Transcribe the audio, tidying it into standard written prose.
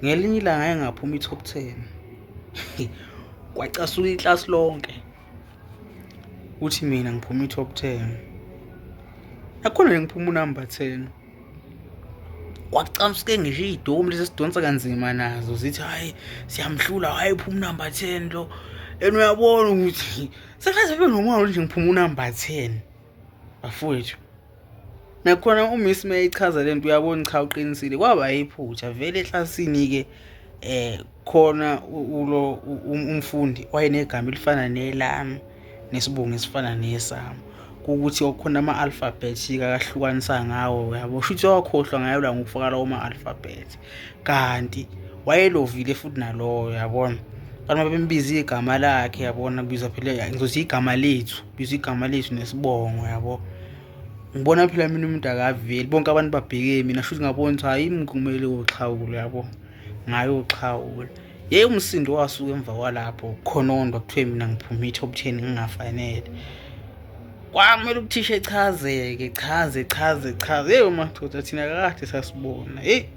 Ngelinye ilanga ngake ngaphuma i-top 10. Kwacasuka iklasi lonke ukuthi mina ngiphuma i-top 10. Nakhona nje ngiphuma unumber 10. Kwacasuke ngisho iy'domu lezi esidonsa kanzima nazo zithi hhayi siyamhlula, hhayi uphuma unumber 10 lo. And uyabona ukuthi sekaze kube normal nje ngiphuma unumber 10. Bafowethu. Nakhona uMiss uma eyichaza lento uyabona cha uqinisile kwaba iphutha vele eklasini ke khona ulo umfundi wayenegama elifana nelami nesibongo esifana nesami ukuthi kwakukhona ama-alphabet-ke akahlukanisa ngawo yabo shuthi wakhohlwa ngayo la ngokufaka lawo ma-alphabet kanti wayelovile futhi nalowo yabona abantu babembiza igama lakhe yabona kubizwa phela ngizothi igama lethu bizwa igama lethu nesibongo yabo. Ngibona phela mina umuntu akaveli bonke abantu babheke mina shuthi ngabona ukuthi hayi yimi kumele uxhawule yabo ngayoxhawula. Yeyi umsindo wasuka emva kwalapho kukhonondwa kuthiwe mina ngiphume i-top 10 ngingafanele. Kwamele uthisha echazeke chaze chaze chaze. Yeyi madoda thina kade sasibona. Heyi.